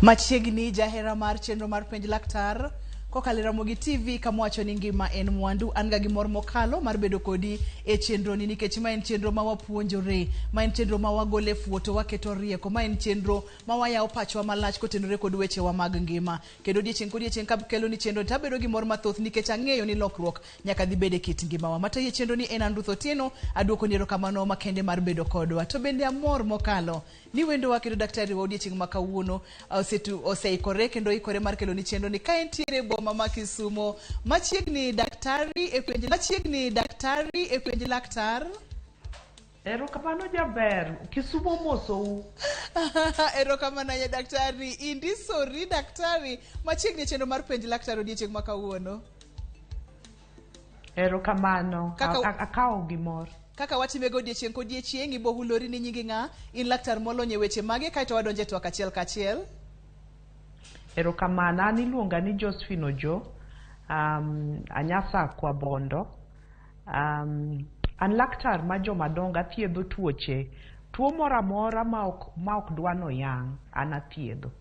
Machiegni jahera mar chenro mar penj laktar kokalo e Ramogi TV kama wacho ni ngima en mwandu. An ga gi mor mokalo mar bedo kodi e chenro ni nikech ma en chenro ma wapuonjore, ma en chenro ma wagole fuoto, waketo rieko, ma en chenro ma wayawo pachwa malach kotenore kod wechewa mag ngima. Kendo odiechieng' kodiechieng' kakelo ni chenro to abedo gi mor mathoth nikech ang'eyo ni lokruok nyaka dhi bed e kit ngimawa. Matayi e chenro ni en an Ruth Otieno, aduoko ni erokamano makende mar bedo kodwa. To bende amor mokalo ni wendowa kendo daktari wa odiechieng' ma kawuono oseikore kendo oikore mar kelo ni chenro ni ka entiere e boma ma Kisumo. Machiegni daktari e penj machiegni daktari e penj laktar. Erokamano jaber, Kisumo mosou. Erokamano ahinya daktari. Indisori daktari. Machiegni e chenro mar penj laktar odiechieng' ma kawuono. Erokamano, akawo gi mor. Kaka watime go odiechieng' kodiechieng', ibo hulori ni nyingi ng'a, in laktar molony e weche mage, kaeto wadonjo e twak achiel kachiel. Erokamano, an iluonga ni Josephine Ojo, Anyasakwa Bondo. An laktar ma jomadongo, athiedho tuoche, tuo moro amora ma ok dwa noyang', an athiedho.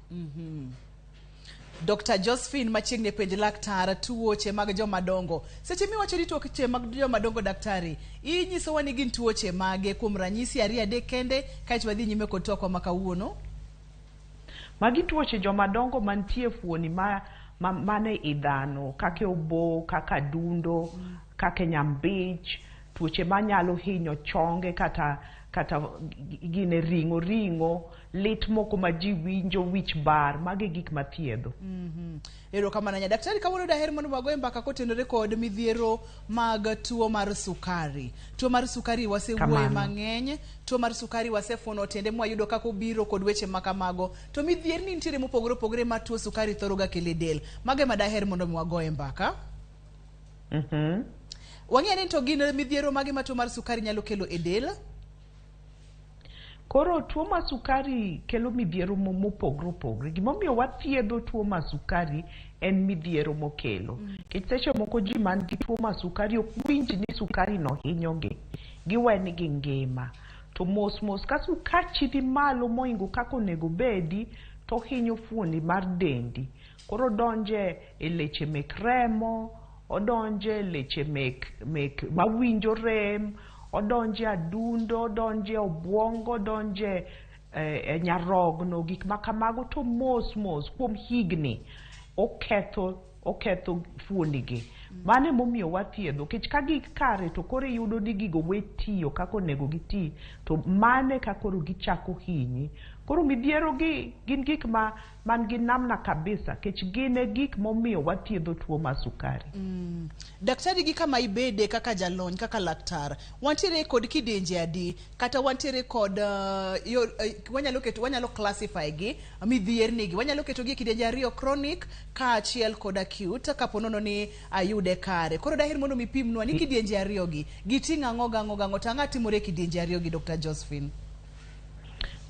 Dr. Josephine machiegni e penj laktar tuoche mag jomadongo. Seche miwacho ni tuoche mag jomadongo daktari, inyisowa ni gin tuoche mage kuom ranyisi ariyo adek kende kaeto wadhi nyime kod twakwa ma kawuono. Magi tuoche jomadongo mantie fuoni mane i dhano, kaka obo, kaka adundo, kaka nyambich, tuoche manyalo hinyo chonge kata gine ring'o, lit moko ma ji winjo, wich bar, magi e gik mathiedho. Erokamano ahinya. Daktari, kawuono daher mondo wagoye mbaka kotenore kod midhiero mag tuo mar sukari. Tuo mar sukari wasewuoye mang'eny, tuo mar sukari wasefuono tiende mwayudo kaka obiro kod weche ma kamago. To midhierni nitiere mopogore opogore ma tuo sukari thoro ga kelo e del. Mago ema daher mondo mi wagoye mbaka. Wang'eyo ni to gin midhiero mage ma tuo mar sukari nyalo kelo e del? Koro tuo mar sukari kelo midhiero mopogore opogore. Gimomiyo wathiedho tuo mar sukari en midhiero mokelo. Nikech seche moko ji man gi tuo mar sukari ok winj ni sukari no hinyogi. Giwe ni gi ngima. To mos mos ka sukachi dhi malo mohingo kaka onego bedi, to hinyo fuoni mar dendi. Koro donje e leche mek remo, odonje e leche mek mawinjo rem, odonje adundo, odonje obwongo, odonje e nyarogno, gik ma kamago to mos mos kuom higni oketho fuoni gi. Mano emomiyo wathiedho, nikech ka gik kare to koro iyudo ni gigo we tiyo kaka onego giti, to mano eka koro gichako hinyi. Koro midhiero gi gin gik ma man gi namna kabisa, nikech gin e gik momiyo wathiedho tuo mar sukari. Daktari, gi kama ibede kaka jalony, kaka laktar, wantiere kod kidienje adi, kata wantiere kod wanyalo keto, wanyalo classify gi midhierni gi, wanyalo keto gi e kidienje ariyo, chronic kaachiel kod acute, kapo nono ni ayude kare. Koro daher mondo mipimnwa ni kidienje ariyo gi giting'o ang'o gang'o gang'o, to ang'o timore e kidienje ariyo gi, Dr. Josephine?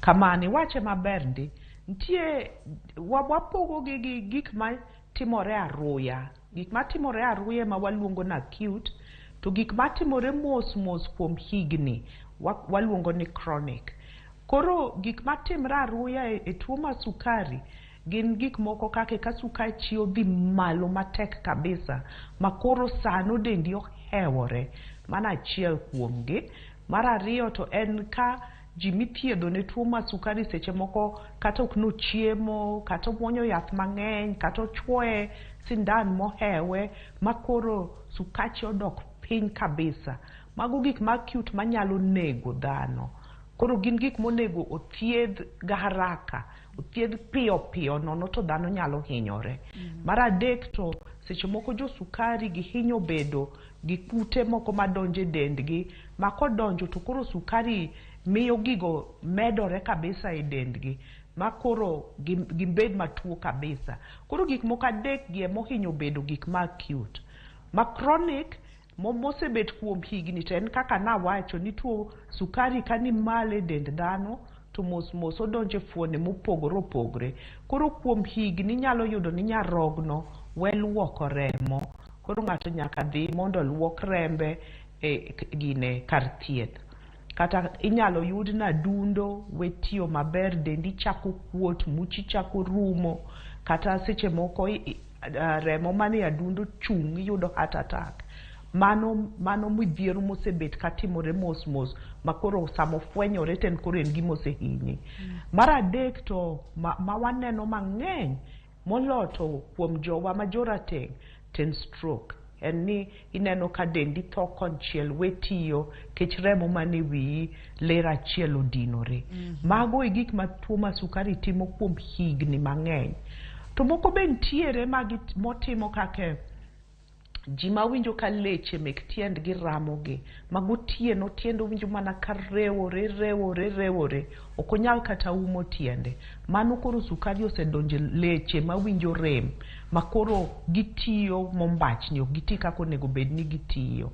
Kamano, iwache maber ndi. Nitie, wapogo gi gi gik ma timore aruya. Gik ma timore aruya ema waluongo ni acute, to gik ma timore mos mos kuom higni waluongo ni chronic. Koro gik ma timore aruya e tuo mar sukari gin gik moko kaka ka sukachi odhi malo matek kabisa ma koro sano dendi ohewore. Mano achiel kuomgi. Mar ariyo to en ka ji mithiedho ne tuo mar sukari seche moko kata ok nochiemo, kata omuonyo yath mang'eny, kata ochuoye sindan mohewe ma koro sukache odok piny kabisa. Mago gik ma acute manyalo nego dhano. Koro gin gik monego othiedh ga haraka, othiedh piyo piyo nono to dhano nyalo hinyore. Mar adek to seche moko jo sukari gihinyo bedo gi kute moko madonjo e dendgi, ma kodonjo to koro sukari miyo gigo medore kabisa e dendgi, ma koro gibed matuo kabisa. Koro gik moko adek gi emohinyo bedo gik ma acute. Ma chronic mosebet kuom higni to en kaka nawacho ni tuo sukari ka ni malo e dend dhano to mos mos odonjo e fuonde mopogore opogore. Koro kuom higni inyalo yudo ni nyarogno we luoko remo. Koro ng'ato nyaka dhi mondo oluok rembe e gine kar thieth. Kata inyalo yud ni adundo we tiyo maber, dendi chako kuot, muchi chako rumo, kata seche moko remo manie adundo chung', iyudo heart attack. Mano midhiero mosebet katimore mos mos makoro samofwenyore to en koro en gima osehinyi. Mar adek to ma waneno mang'eny moloyo to kuom jowa ma jorateng' to en stroke. En ni ineno ka dendi tho konchiel we tiyo kech remo mane wiyi ler achiel odinore. Mago e gik ma tuo mar sukari timo kuom higni mang'eny. To moko be nitiere motimo kaka ji mawinjo ka leche mek tiendgi ramogi, ma gotieno tiende owinjo mana ka rewore rewore rewore, ok onyal kata umo tiende. Mano koro sukari osedonjo e leche mawinjo rem, makoro gitiyo mombachni, ok giti kaka onego bed ni gitiyo.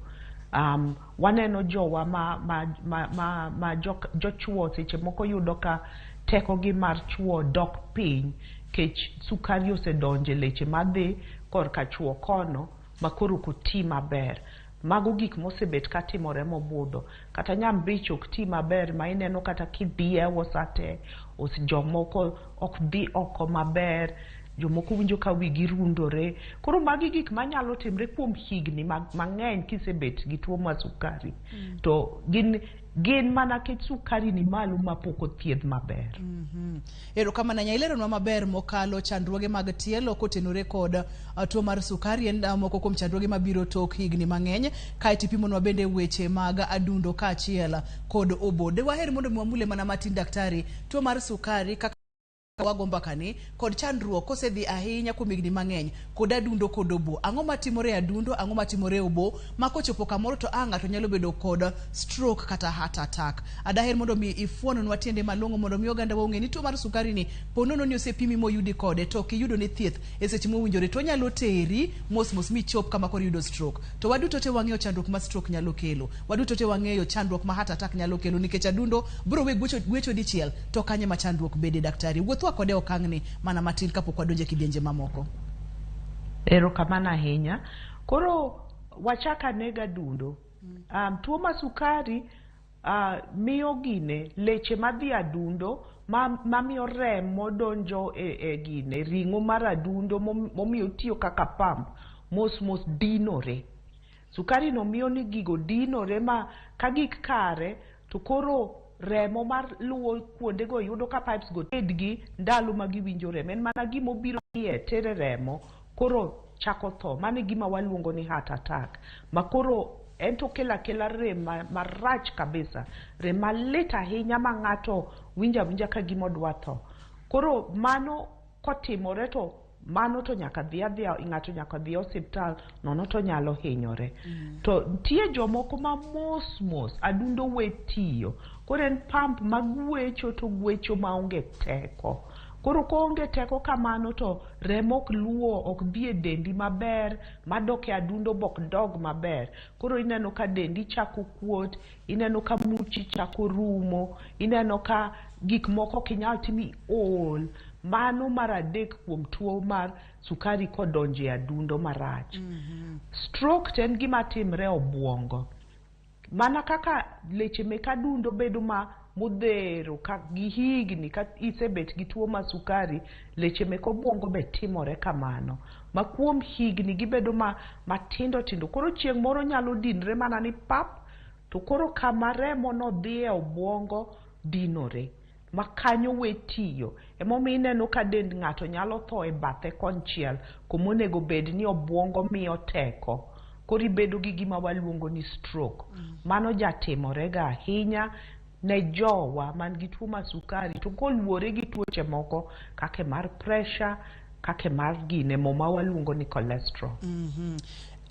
Waneno jowa ma jochuo seche moko yudo ka tekogi mar chuo dok piny kech sukari osedonjo e leche madhi korka chuo kono makoro ok oti maber. Mago gik mosebet katimore mobudho. Kata nyambich ok ti maber ma ineno kata kidhiewo sate, jomoko ok dhi oko maber, jomoko winjo ka wigi rundore. Koro magi gik manyalo timre kuom higni mang'eny kisebet gi tuo mar sukari. To gin mana kech sukari ni malo mapok othiedh maber. Erokamano ahinya, ileronwa maber mokalo chandruoge mag tielo kotenore kod tuo mar sukari en moko kuom chandruoge mabiro tok higni mang'eny. Kaeto ipimonwa bende weche mag adundo kaachiel kod obo. De waher mondo mi wamule mana matin daktari, tuo mar sukari kaka wago mbakani kod chandruok kosedhi ahinya kuom higni mang'eny kod adundo kod obo. Ang'o matimore e adundo, ang'o matimore e obo ma kochopo kamoro to ng'ato nyalo bedo kod stroke kata heart attack. Adaher mondo mi ifuononwa tiende malong'o mondo mi oganda wa ong'e ni tuo mar sukari ni po nono ni osepimi moyudi kode to ok iyudo ne thieth e seche mowinjore to onyalo teri mos mos michop kama koro iyudo stroke. To waduto te wang'eyo chandruok ma stroke nyalo kelo. Waduto te wang'eyo chandruok ma heart attack nyalo kelo nikech adundo biro we gwecho dichiel to kanye ma chandruok bede daktari. Wuothwa kode okang'ni mana matin kapok wadonjo e kidienje mamoko. Erokamano ahinya. Koro wachak ane gi adundo. Tuo mar sukari miyo gine leche madhi adundo mamiyo remo donjo e gine ring'o mar adundo momiyo otiyo kaka pump mos mos dinore. Sukari no miyo ni gigo dinore ma ka gik kare to koro remo mar luwo kuondego yudo ka pipes go bedgi ndalo ma giwinjo rem. En mana gimobiro iye tere remo koro chako tho. Mano e gima waluongo ni heart attack. Ma koro en to okelo akela rem marach kabisa. Rem malit ahinya ma ng'ato winjo awinja ka gima odwa tho. Koro mano kotimore to mano to nyaka dhi adhiya, ng'ato nyaka dhi osiptal nono to nyalo hinyore. To nitie jomoko ma mos mos adundo we tiyo. Koro en pump magwecho to gwecho maonge teko. Koro koonge teko kamano to remo ok luwo, ok dhi e dendi maber, madok e adundo be ok dog maber. Koro ineno ka dendi chako kuot, ineno ka muchi chako rumo, ineno ka gik moko ok inyal timo, iol. Mano mar adek kuom tuo mar sukari kodonjo e adundo marach. Stroke to en gima timre e obuongo. Mana kaka leche mek adundo bedo ma modhero ka gi higni ka isebet gi tuo mar sukari, leche mek obuongo be timore kamano. Ma kuom higni gibedo ma matindo tindo. Koro chieng' moro nyalo dinre mana ni pap, to koro kama remo no dhi e obuongo dinore. Ma kanyo we tiyo. Emomiyo ineno ka dend ng'ato nyalo tho e bathe konchiel kumonego bed ni obuongo miyo teko. Koro ibedo gi gima waluongo ni stroke. Mano jatimorega ahinya ne jowa man gi tuo mar sukari to koluwore gi tuoche moko kaka mar pressure, kaka mar gine mo ma waluongo ni cholesterol.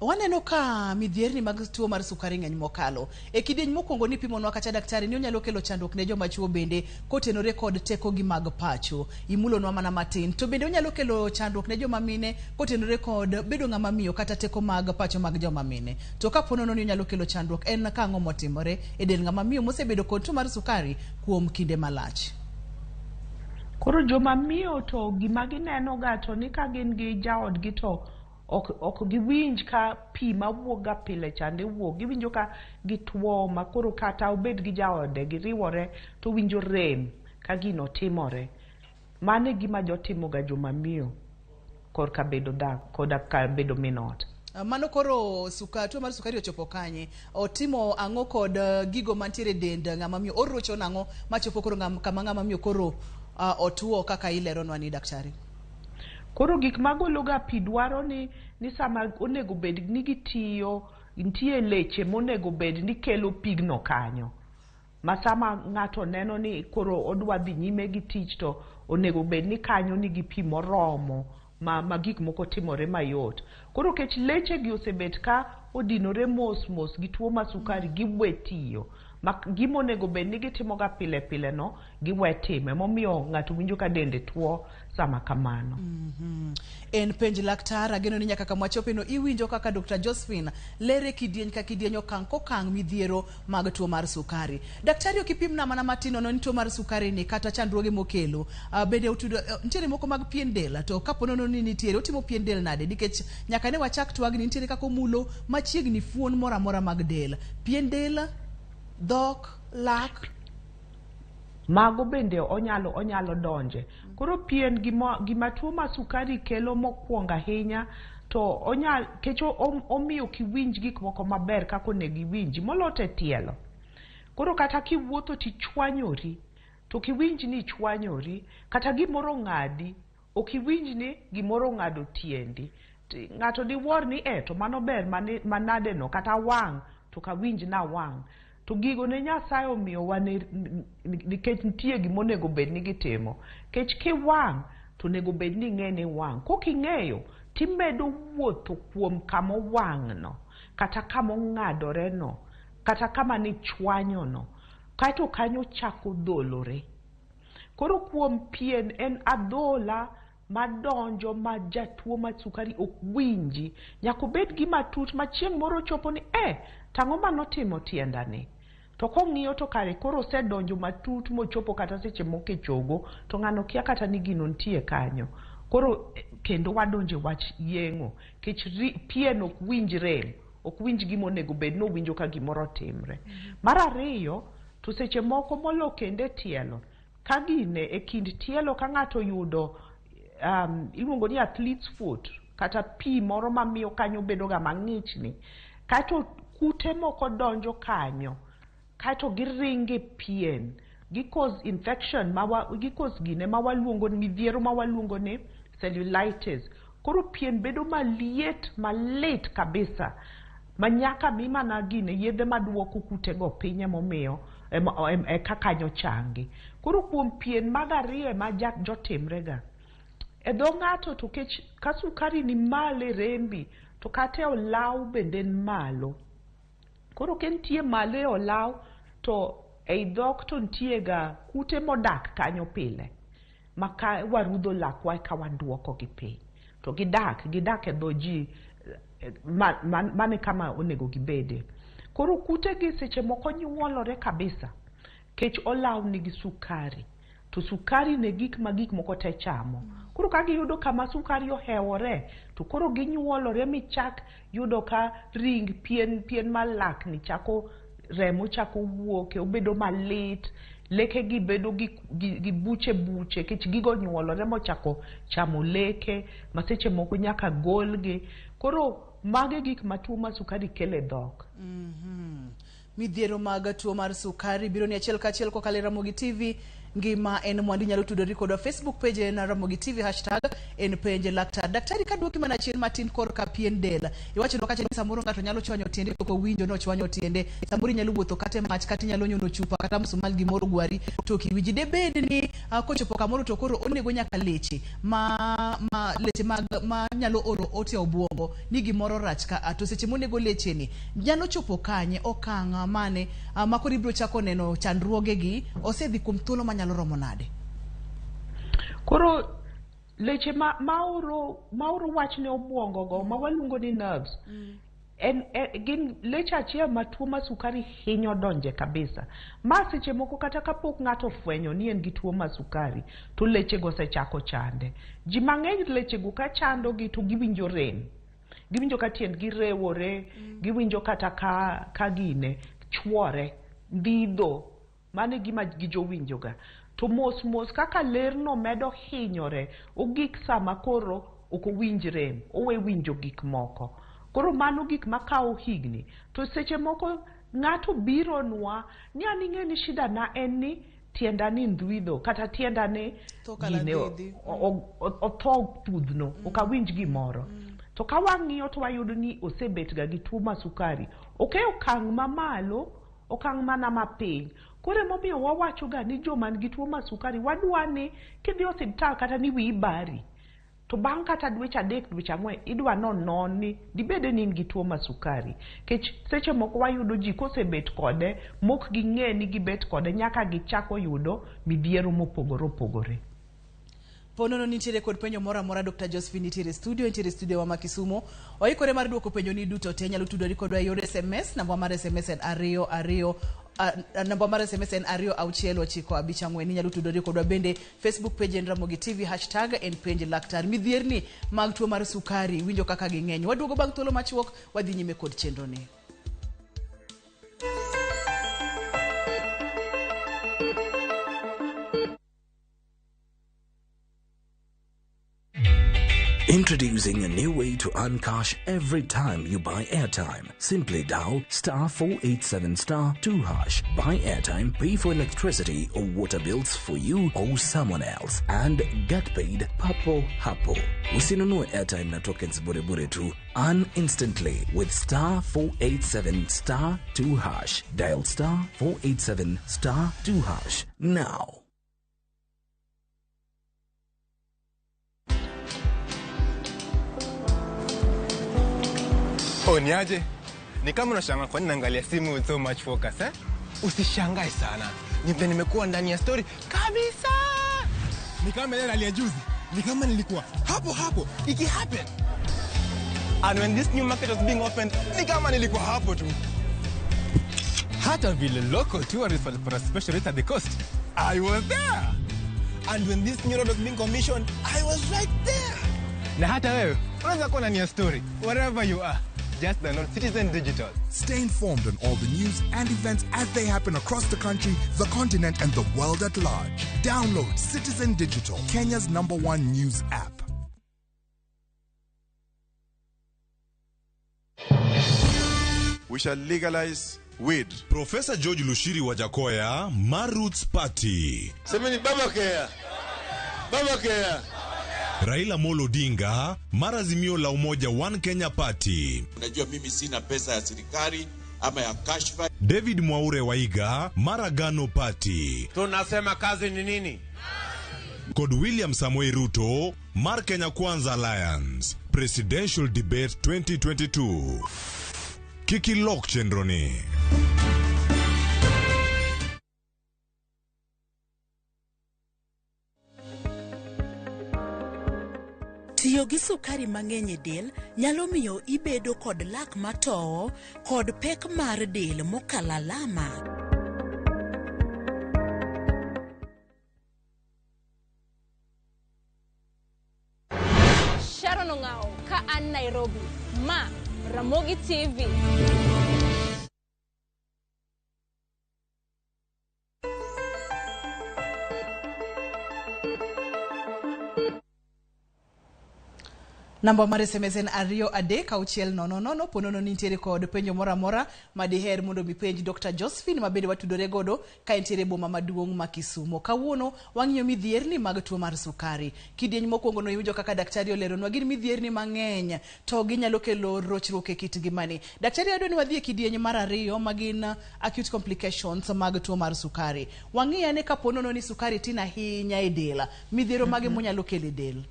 Waneno ka midhierni mag tuo mar sukari ng'eny mokalo. E kidieny mokwongo nipimonwa kacha daktari ni onyalo kelo chandruok ne joma chuo bende kotenore kod tekogi mag pacho. Imulonwa mana matin. To bende onyalo kelo chandruok ne joma mine kotenore kod bedo ng'ama miyo kata teko mag pacho mag joma mine. To kapo nono ni onyalo kelo chandruok en kang'o motimore e del ng'ama miyo mosebedo kod tuo mar sukari kuom kinde malach. Koro joma miyo to gima gineno ga to ni ka gin gi jaodgi to Ok giwinj ka pi mawuok ga pile chande wuok. Giwinjo ka gituo ma koro kata obed gi jaode giriwore to winjo rem ka gino timore. Mano e gima jotimo ga joma miyo korka bedo dhako koda ka bedo min ot. Mano koro tuo mar sukari ochopo kanye? Otimo ang'o kod gigo mantiere e dend ng'ama miyo? Orocho nang'o machopo koro kama ng'ama miyo koro otuo kaka ileronwa ni daktari? Koro gik magolo ga pi dwaro ni sama onego bed ni gitiyo, nitie leche monego bed ni kelo pigno kanyo. Ma sama ng'ato neno ni koro odwa dhi nyime gi tich to onego bed ni kanyo nigi pi moromo ma gik moko timore mayot. Koro kech leche gi osebet ka odinore mos mos gi tuo mar sukari giwe tiyo. Ma gima onego bed ni gitimo ga pile pile no giwe time. Momiyo ng'ato winjo ka dende tuo sama kamano. En penj laktar, ageno ni nyaka kama wachope no iwinjo kaka Dr. Josephine lere kidieny ka kidieny okang' kokang' midhiero mag tuo mar sukari. Daktari ok ipimna mana matin nono ni tuo mar sukari ni kata chandruoge mokelo. Bende otudo, nitiere moko mag pien del, to kapo nono ni nitiere, otimo pien del nade? Nikech nyaka ne wachak twagni nitiere kaka omulo machiegni fuon moro amora mag del. Pien del, dhok, lak. Mago bende onyalo donje. Koro pien gima tuo mar sukari kelo mokwongo ahinya to onyal kech omiyo ok iwinj gik moko maber kaka onego iwinji moloyo to e tielo. Koro kata kiwuotho tichwanyori to ok iwinj ni ichwanyori, kata gimoro ong'adi ok iwinj ni gimoro ong'ado tiendi. Ng'ato diwuor ni to mano ber manade no, kata wang' to ok awinj na wang'. To gigo ne Nyasaye omiyowa nikech nitie gima onego bed ni gitimo. Nikech kiwang' to onego bed ni ing'e ni wang'. Kok ing'eyo timedo wuotho kuom kama owang'no, kata kama ong'adoreno, kata kama nichwanyono. Kaeto kanyo chako dholore. Koro kuom pien en adhola madonjo ma jatuo mar sukari ok winji. Nyaka obed gima tut ma chieng' moro chopo ni tang'o manotimo tiendani? To kong'iyo to kare koro osedonjo matut mochopo kata seche moko e chogo, to ng'ano kia kata ni gino nitie kanyo. Koro kendo wadonjo e wach yeng'o, nikech pien ok winj rem, ok winj gima onego bed ni owinjo ka gimoro otimre. Mar ariyo, to seche moko molo kendo e tielo, ka gine e kind tielo ka ng'ato oyudo iluongo ni athlete's foot, kata pi moro mamiyo kanyo bedo ga mang'ichni, kaeto kute moko donjo kanyo, kaeto giringo e pien, gi cause infection, gi cause gine ma waluongo ni midhiero ma waluongo ni cellulitis. Koro pien bedo maliet malit kabisa, ma nyaka mi mana gine yedhe maduoko kutego piny emomiyo eka kanyo changi. Koro kuom pien mag ariyo ema jotimrega. E dho ng'ato to kech ka sukari ni malo e rembi to kata e olaw bende en malo. Koro ka entie malo e olaw to ei dhok to nitie ga kute modak kanyo pile ma ka warudho lakwa eka waduoko gi piny. To gidak e dho ji, mane kama onego gibede. Koro kute gi seche moko nyuolore kabisa kech olaw nigi sukari. To sukari ne gik ma gik moko te chamo. Koro ka giyudo kama sukari ohewore, to koro ginyuolore michak yudo ka ring pien malak ni chako remo chako wuok, obedo malit, leke gi bedo gi buche buche, kech gigo nyuolore mochako chamo leke, ma seche moko nyaka golgi. Koro mage gik ma tuo mar sukari kelo e dhok. Midhiero mag tuo mar sukari biro ni achiel kachiel kokalo e Ramogi TV. Ngima en mwandu, inyalo tudori kodwa Facebook page en Ramogi TV, hashtag en penj laktar. Daktari, kaduoki mana chien matin korka pien del, iwacho kacha ni samoro ng'ato nyalo chwanyo tiende to ok owinjo ni ochwanyo tiende, samoro inyalo wuotho kata e mach, kata inyalo nyono chupa, kata msumal gimoro gwari to ok iwinji. Debed ni kochopo kamoro to koro onego nyaka leche ma leche mag ma nyalo oro ote obwongo ni gimoro rach ka, to seche monego leche ni nyalo chopo kanye, okang' mane ma koro ibiro chako neno chandruoge gi osedhi kuom thuolo manyalo romo nade? Koro leche ma oro wach ne obwongo go ma waluongo ni nerves, en gin leche achiel ma tuo mar sukari hinyo donje kabisa. Ma seche moko kata kapok ng'ato ofwenyo ni en gi tuo mar sukari, to leche go osechako chande. Ji mang'eny leche go ka chando gi to giwinjo rem. Giwinjo ka tiendgi rewore, giwinjo kata ka gine chwore, ndhidho. Mano e gima gijowinjoga. To mos mos kaka lerno medo hinyore, ogik sama koro ok owinj rem, owe winjo gik moko. Koro mano gik makawo higni. To seche moko ng'ato bironwa ni an ing'e ni shida na en ni tienda ni ndhwidho kata tienda ni Tho kala gine dhidhi. otho pudhno, ok awinj gimoro. To ka wang'iyo to wayudo ni osebet ga gi tuo mar sukari. Ok e okang' mamalo, okang' mana mapiny. Koro emomiyo wawacho ga ni joma nigi tuo mar sukari wadwa ni kidhi osiptal kata ni wiyi bari, to bang' kata dweche 3 dweche 4 idwa nonon ni dibede ni in gi tuo mar sukari. Nikech seche moko wayudo ji kosebet kode mok ging'e ni gibet kode nyaka gichako yudo midhiero mopogore opogore. Ponono nitiere kod penjo moro amora, Dr. Josephine nitiere e studio, nitiere e studio wa ma Kisumo. Oikore mar duoko penjo ni duto te. Nyalo tudori kodwa e yor SMS, namba mar SMS en ariyo ariyo, namba mar SMS en 26954. Inyalo tudori kodwa bende Facebook page en Ramogi TV, hashtag en penj laktar. Midhierni mag tuo mar sukari winjo kaka ging'eny. Waduogo bang' thuolo machuok, wadhi nyime kod chenro ni. Introducing a new way to earn cash every time you buy airtime. Simply dial star 487 star 2 hash. Buy airtime, pay for electricity or water bills for you or someone else, and get paid papo hapo. Usinunue airtime na tokens bure bure tu. Earn instantly with star 487 star 2 hash. Dial star 487 star 2 hash now. Oh, niaje? Ni kama unashangaa kwa nini naangalia simu with so much focus, eh? Usishangae sana. Ni vile nimekuwa ndani ya story kabisa. Ni kama ile rally ya juzi. Ni kama nilikuwa hapo hapo iki happen. And when this new market was being opened, ni kama nilikuwa hapo tu. Hata vile local tourists walipata special rate at the coast, I was there. And when this new road was being commissioned, I was right there. Na hata wewe unaweza kuwa ndani ya story wherever you are. Just download Citizen Digital. Stay informed on all the news and events as they happen across the country, the continent, and the world at large. Download Citizen Digital, Kenya's #1 news app. We shall legalize weed. Professor George Lushiri Wajackoyah, Maroots Party. Semeni Baba Kea. Baba Kea. Raila Amolo Odinga, Marazimio la Umoja One Kenya Party. Unajua mimi sina pesa ya serikali ama ya kashfa. David Mwaure Waiga, Maragano Party. Tunasema kazi ni nini? Kod William Samoei Ruto, Mar Kenya Kwanza Alliance. Presidential Debate 2022. Kiki lok chenro ni. Tiyo gi sukari mang'eny e del nyalo miyo ibedo kod lak matowo kod pek mar del mokalo alama. Sharon Ong'ao ka an Nairobi, ma Ramogi TV. Namba mar SMS en 23600. Ponono nitiere kod penjo moro amora ma diher mondo mipenj Dr. Josephine ma bende watudore godo ka entiere boma maduong' ma Kisumo. Kawuono wang'iyo midhierni mag tuo mar sukari. Kidieny mokwongo no iwinjo kaka daktari oleronwa gin midhierni mang'eny to ginyalo kelo rochruok e kit ngimani. Daktari adwa ni wadhi e kidieny mar ariyo ma gin acute complications mag tuo mar sukari. Wang'i ane ka ponono ni sukari tin ahinya e del, midhiero mage monyalo kelo e del?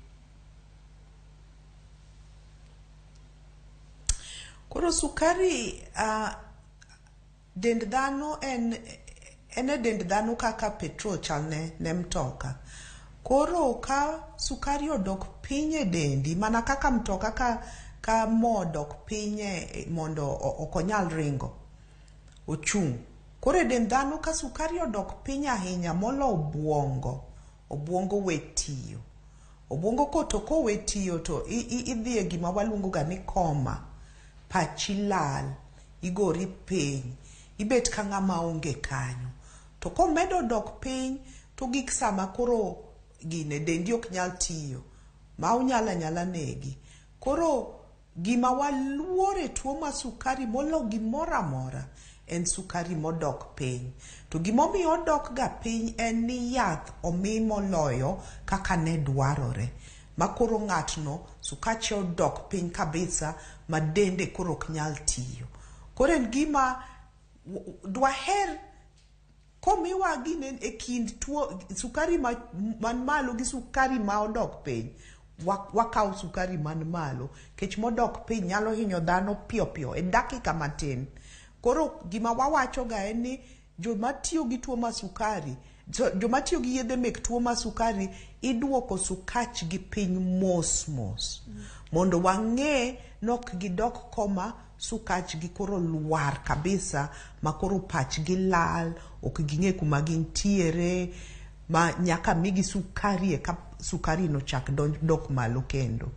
Koro sukari, dend dhano en e dend dhano kaka petrol chal ne mtoka. Koro ka sukari odok piny e dendi, mana kaka mtoka ka mo odok piny mondo ok onyal ringo, ochung'. Koro e dend dhano ka sukari odok piny ahinya molo obwongo, obwongo we tiyo. Obwongo ko to kowe tiyo to idhi e gima waluongo ga ni koma. Pachi lal, igori piny, ibet ka ng'ama onge kanyo. To komedo dok piny to gik sama koro gine dendi ok nyal tiyo ma onyalo anyala negi. Koro gima waluor e tuo mar sukari molo gimoro amora en sukari modok piny. To gimomiyo odok ga piny en ni yath omi moloyo kaka ne dwarore. Ma koro ng'atno sukache odok piny kabisa ma dende koro ok nyal tiyo. Koro en gima dwaher komiwa gine e kind tuo sukari man malo gi sukari ma odok piny, wakaw sukari man malo, kech modok piny nyalo hinyo dhano piyo piyo e dakika matin. Koro gima wawacho ga en ni joma tiyo gi tuo mar sukari, joma tiyo gi yedhe mek tuo mar sukari, iduoko sukach gi piny mos mos. Mondo wang'e nok gidok koma sukach gi koro lwar kabisa, ma koro pachgi lal, ok ging'e kuma gintiere, ma nyaka migi sukari eka sukari no chak dok malo kendo.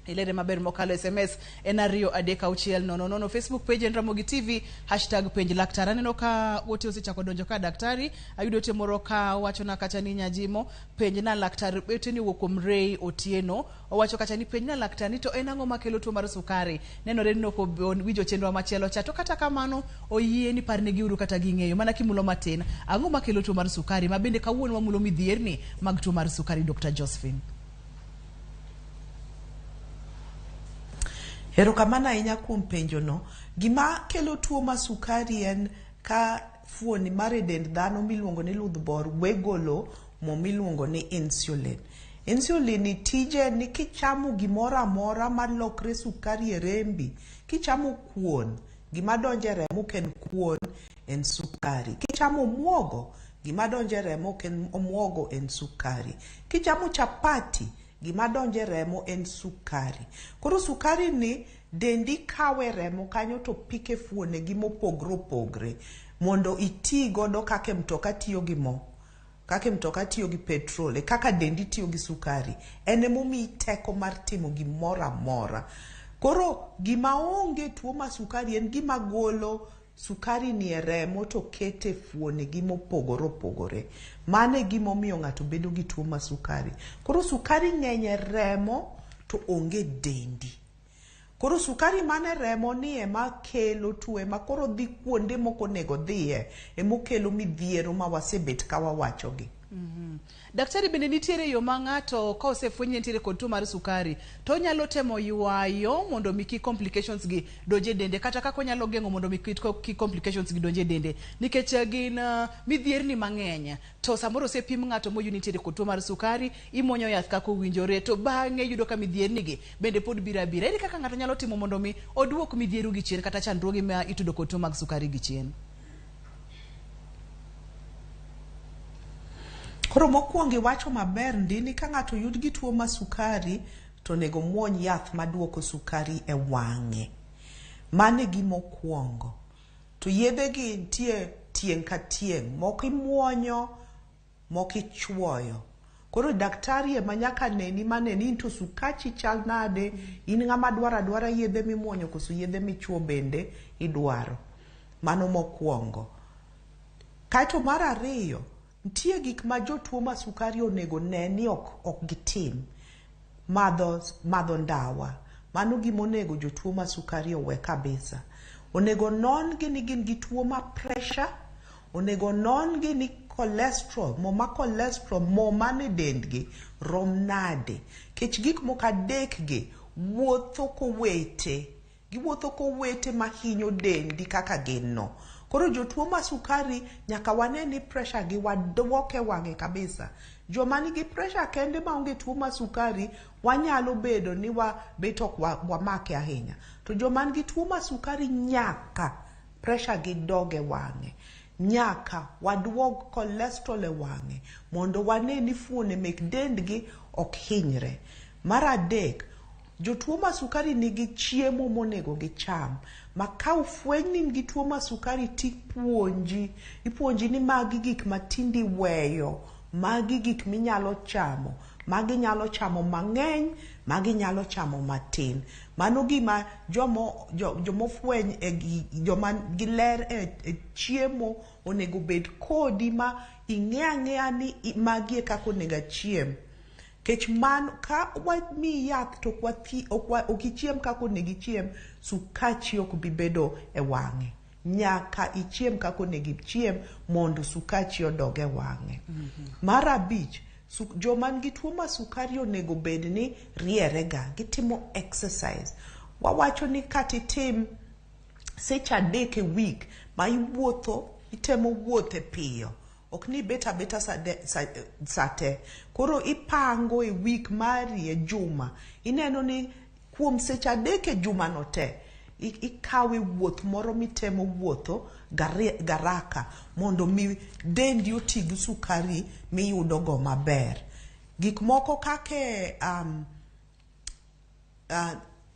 Ilere maber mokalo. SMS en 23600. Facebook page en Ramogi TV, hashtag penj laktar. Aneno ka ote osechako donjo ka daktari. Ayudo ote moro ka wachona kacha ni Nyajimo, penj na laktar. Ote ni owuok kuom Ray Otieno. Owacho kacha ni penj na laktar ni to en ang'o makelo tuo mar sukari. Nenore ni ok owinjo chenro machielo cha. To kata kamano oyie ni parnegi uru kata ging'eyo. Mana kimulo matin. Ang'o makelo tuo mar sukari? Ma bende kawuono wamulo midhierni mag tuo mar sukari, Dr. Josephine. Erokamano ahinya kuom penjono. Gima kelo tuo mar sukari en ka fuoni mar e dend dhano miluongo ni ludh bor we golo mo miluongo ni insulin. Insulin ni tije ni kichamo gimoro amora malokre sukari e rembi, kichamo kuon, gima donjo e remo ok en kuon, en sukari. Kichamo omuogo, gima donjo e remo ok en omuogo, en sukari. Kichamo chapati, gima donjo e remo en sukari. Koro sukari ni dendi kawe remo kanyo to pike fuonegi mopogre opogre mondo iti godo kaka mtoka tiyo gi mo, kaka mtoka tiyo gi petrol, e kaka dendi tiyo gi sukari. En emomiyi teko mar timo gimoro amora. Koro gima onge tuo mar sukari en gima golo sukari ni e remo to kete fuonegi mopogore opogore. Mano e gima omiyo ng'ato bedo gi tuo mar sukari. Koro sukari ng'eny e remo to onge dendi. Koro sukari man e remo ni ema kelo tuo, ema koro dhi kuonde mok onego dhiye, emokelo midhiero ma wasebet ka wawachogi. Daktari, bende nitiere yo ma ng'ato ka osefweny ni entiere kod tuo mar sukari to onyalo temo ywayo mondo mi kik complications gi donj e dende, kata kaka onyalo geng'o mondo mi kik complications gi donj e dende, nikech gin midhierni mang'eny to samoro osepim ng'ato moyud ni nitiere kod tuo mar sukari, imuonyo yath kaka owinjore to bang'e yudo ka midhierni gi bende pod biro abira. Ere kaka ng'ato nyalo timo mondo mi oduok midhiero gi chien kata chandruoge ma itudo kod tuo mag sukari gi chien? Koro mokwongo iwacho maber ndi ni ka ng'ato oyud gi tuo mar sukari to onego omuony yath maduoko sukari e wang'e. Mano e gima okwongo. To yedhe gi nitie tieng' ka tieng', moko imuonyo, moko ichuoyo. Koro daktari ema nyaka neni mane ni to sukachi chal nade, in ng'ama dwaro adwara yedhe mimuonyo koso yedhe michuo bende idwaro. Mano mokwongo. Kaeto mar ariyo, nitie gik ma jotuo mar sukari onego ne ni ok gitim. Madho ndawa. Mano gima onego jotuo mar sukari owe kabisa. Onego non gi ni gin gi tuo mar pressure, onego non gi ni cholesterol, mo ma cholesterol, mo man e dendgi rom nade. Kech gik moko adek gi wuotho kowete. Giwuotho kowete mahinyo dendi kaka gin no. Koro jotuo mar sukari nyaka wane ni pressure gi waduoke wang'e kabisa. Joma nigi pressure kende maonge tuo mar sukari wanyalo bedo ni wabet ok wamake ahinya. To joma nigi tuo mar sukari nyaka pressure gi dog e wang'e. Nyaka waduog cholesterol e wang'e mondo wane ni fuone mek dendgi ok hinyre. Mar adek, jotuo mar sukari nigi chiemo monego gicham. Ma ka ofweny ni in gi tuo mar sukari tipuonji, ipuonji ni magi gik ma tinde iweyo, magi gik minyalo chamo, Magi nyalo chamo mang'eny, magi nyalo chamo matin. Mano gima jomo jo, jomofweny e gi, joma giler e, e chiemo onego bed kodi ma ing'e ang'eya ni magi e kaka onego achiem. Kech man ka wamiyi yath to ok ok ichiem kaka onego ichiem, sukachi ok bi bedo e wang'e. Nyaka ichiem kaka onego ichiem mondo sukachi odog e wang'e. Mar abich, joma nigi tuo mar sukari onego bed ni riere ga, gitimo exercise. Wawacho ni kata itim seche adek e week ma iwuotho, itemo wuothe piyo. Ok ni ibet abeta sa te. Koro ipango e week mari e juma. Ineno ni kuom seche adek e juma no te, ikawe wuoth moro mitemo wuotho garaka mondo mi dendi oti gi sukari miyudo go maber. Gik moko kaka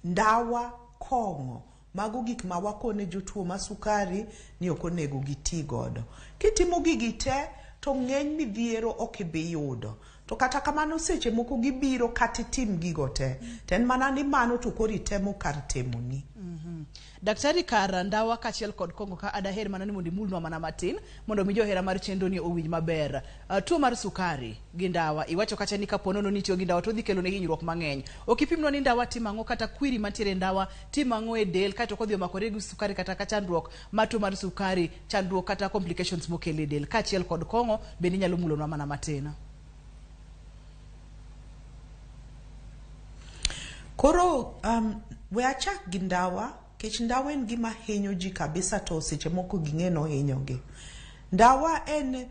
ndawa, kong'o, mago gik ma wakone jotuo ma sukari ni ok onego giti godo. Kitimo gigi te to ng'eny midhiero ok ibi yudo. To kata kamano seche moko gibiro kata itim gigo te. To en mana ni mano to koro itemo kar temoni. Daktari, kar ndawa kaachiel kod kong'o ka adaher mana ni mondo imulnwa mana matin mondo mi johera mar chenro ni owinj maber. Tuo mar sukari gi ndawa, iwacho kacha ni kapo nono ni itiyo gi ndawa to odhi kelo ne hinyruok mang'eny. Ok ipimnwa ni ndawa timo ang'o kata kwiri mantiere e ndawa timo ang'o e del kaeto kodhi omakore gi sukari kata ka chandruok mar tuo mar sukari, chandruok kata complications mokelo e del kaachiel kod kong'o bende inyalo mulonwa mana matin. Koro we achak gi ndawa, kech ndawa en gima hinyo ji kabisa to seche moko ging'e ni ohinyogi. Ndawa en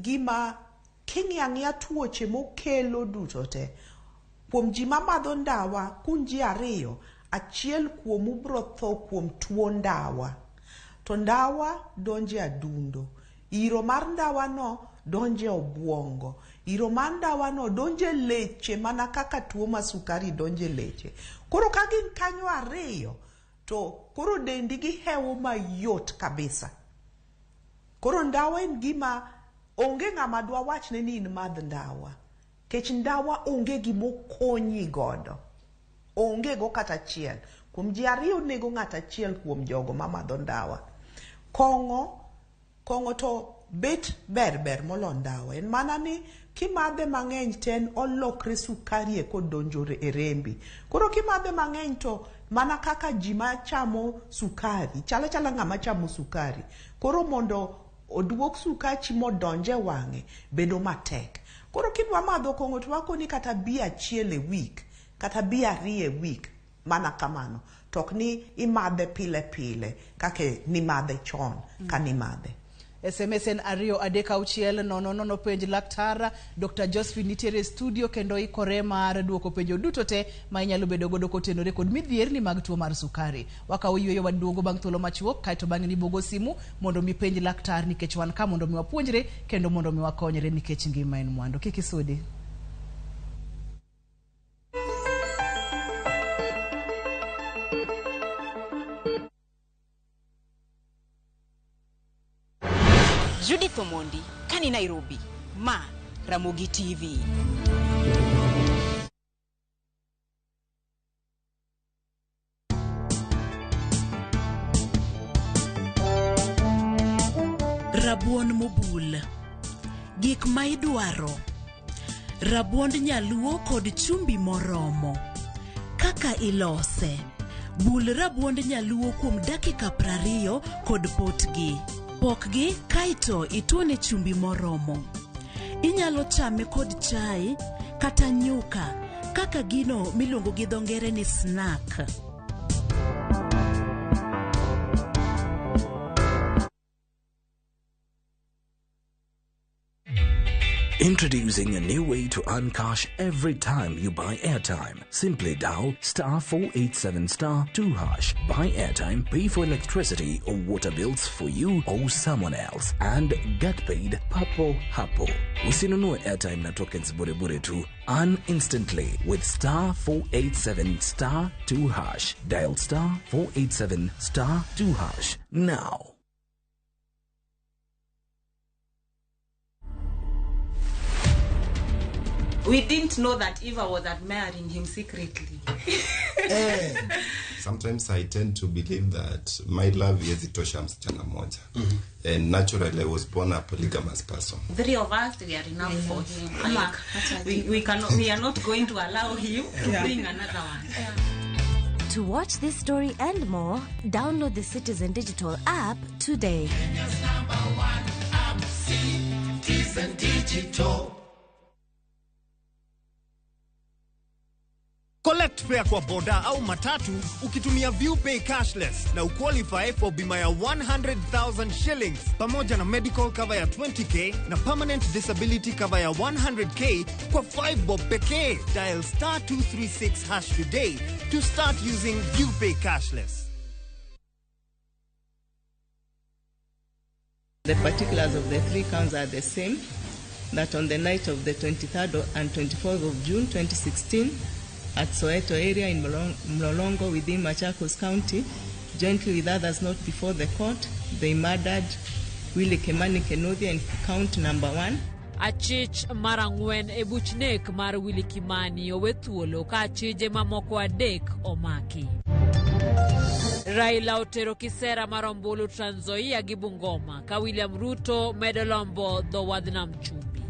gima king'iyo ang'iya tuoche mokelo duto te. Kuom ji mamadho ndawa, kun ji ariyo, achiel kuomu biro tho kuom tuo ndawa. To ndawa donjo e adundo. Iro mar ndawa no donjo e obwongo. Iro mar ndawa no donjo e leche mana kaka tuo mar sukari donjo e leche. Koro ka gin kanyo ariyo, to koro dendi gihewo mayot kabisa. Koro ndawa en gima onge ng'ama dwa wachne ni in madh ndawa. Kech ndawa onge gimokonyi godo. Onge go kata achiel. Kuom ji ariyo nego ng'ato achiel kuom jogo mamadho ndawa. Kong'o, kong'o to bet ber ber molo ndawa. En mana ni kimadhe mang'eny to en olokre sukari eko donjo e rembi. Koro kimadhe mang'eny to mana kaka ji machamo sukari, chalo achala ng'ama chamo sukari. Koro mondo oduok sukachi modonj e wang'e bedo matek. Koro kidwa madho kong'o to wakoni kata bia achiel e week, kata bia ariyo e week, mana kamano. To ok ni imadhe pile pile kaka nimadhe chon ka nimadhe. SMS en 2 3 6 0 0 penj laktar. Dr. Josephine nitiere e studio kendo ikore mar duoko penjo duto te ma inyalo bedo godo kotenore kod midhierni mag tuo mar sukari. Wakawo yueyo waduogo bang' thuolo machuok kaeto bang'e nibogo simu mondo mi penj laktar nikech wan ka mondo mi wapuonjre kendo mondo mi wakonyre nikech ngima en mwandu. Kik isudi. Judith Omondi, kani Nairobi, ma Ramogi TV. Rabuon mobul. Gik ma idwaro. Rabuond nyaluo kod chumbi moromo. Kaka ilose. Bul rabuond nyaluo kuom dakika 20 kod potgi. Pokgi kaeto ituone chumbi moromo. Inyalo chame kod chai kata nyuka kaka gino miluongo gi dho ngere ni snack. Introducing a new way to earn cash every time you buy airtime. Simply dial star 487 star 2 hash. Buy airtime, pay for electricity or water bills for you or someone else, and get paid papo hapo. Usinunue airtime na tokens bure bure tu. Earn instantly with star 487 star 2 hash. Dial star 487 star 2 hash now. We didn't know that Eva was admiring him secretly. Sometimes I tend to believe that my love haiwezi tosha msichana moja. And naturally I was born a polygamous person. Three of us, we are enough for him. Like, we cannot, we are not going to allow him to bring another one. To watch this story and more, download the Citizen Digital app today. Citizen Digital. Collect fare kwa boda au matatu ukitumia ViewPay cashless na uqualify for bima ya 100,000 shillings pamoja na medical cover ya 20k na permanent disability cover ya 100k kwa 5 bob pekee. Dial star 236 hash today to start using ViewPay cashless. The particulars of the three counts are the same, that on the night of the 23rd and 24th of June 2016, at Soweto area in Mlolongo within Machakos County, jointly with others not before the court, they murdered Willie Kimani Kinuthia in count number 1. Achich mar ang'wen e buch nek mar Willie Kimani owe thuolo ka achije mamoko adek omaki. Raila otero kisera mar ombulu Trans Nzoia gi Bungoma ka William Ruto medo lombo dho wadh nam chumbi.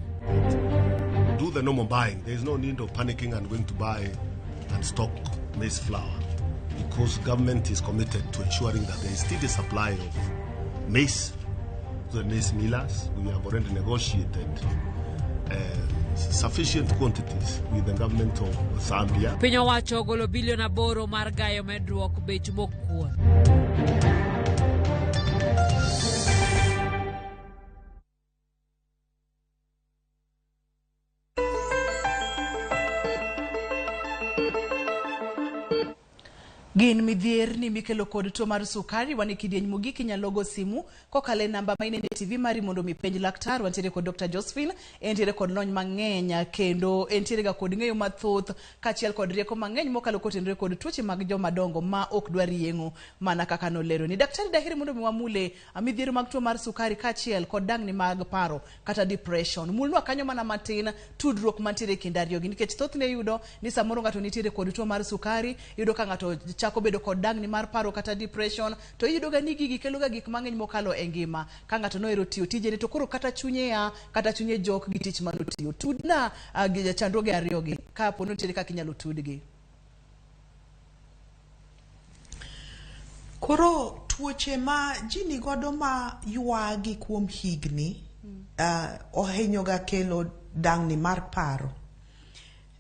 Do the normal buying. There is no need of panicking and going to buy and stock maize flour, because government is committed to ensuring that there is still a supply of maize. The maize millers, we have already negotiated sufficient quantities with the government of Zambia. Piny owacho ogolo bilion 8 mar gayo medruok bech mok kuon. Gin midhierni mikelo kod tuo mar sukari. Wan e kidieny mogik, inyalo go simu kokalo e namba ma inene e TV mari mondo mi penj laktar. Wantiere kod Dr. Josephine, entiere kod lony mang'eny kendo entiere ga kod ng'eyo mathoth kaachiel kod rieko mang'eny mokalo kotenore kod tuoche mag joma dongo ma ok dwar yeng'o mana kaka nolero ni. Daktari, daher mondo mi wamule midhiero mag tuo mar sukari kaachiel kod dangni mag paro kata depression. Mulnwa kanyo mana matin tudruok mantiere e kind ariyogi, nikech thothne iyudo ni samoro ng'ato nitiere kod tuo mar sukari, iyudo ka ng'ato chako bedo kod dangni mar paro kata depression, to iyudo ga ni gigi kelo ga gik mang'eny mokalo e ngima. Ka ng'ato nohero tiyo tijene to koro kata chunye ya kata chunye jok gi tich manotiyo. Tudna gi chandruoge ariyogi kapo ni nitiere kaka inyalo tudgi. Koro tuoche ma ji nigodo ma ywagi kuom higni ohinyo ga kelo dangni mar paro,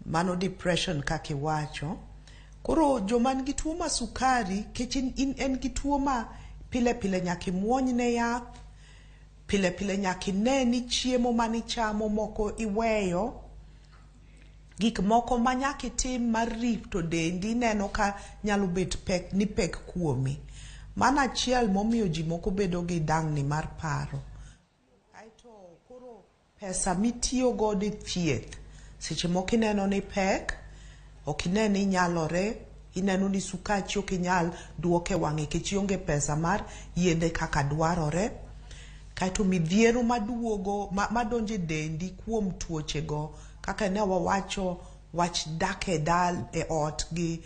mano depression kaka iwacho. Koro joma nigi tuo mar sukari, kech en gi tuo ma pile pile nyaka imuony ne yath, pile pile nyaka ine ni chiemo manichamo moko iweyo, gik moko ma nyaka itim mar rito dendi ineno ka nyalo bet pek ni pek kuomi. Mano achiel momiyo ji moko bedo gi dangni mar paro. Aeto koro pesa mitiyo godo e thieth seche moko ineno ni pek, ok ine ni nyalore, ineno ni sukachi ok inyal duoke wang'e nikech ionge pesa mar yedhe kaka dwarore. Kaeto midhiero maduogo madonjo e dendi kuom tuochego, kaka ne wawacho wach dak e dal e ot gi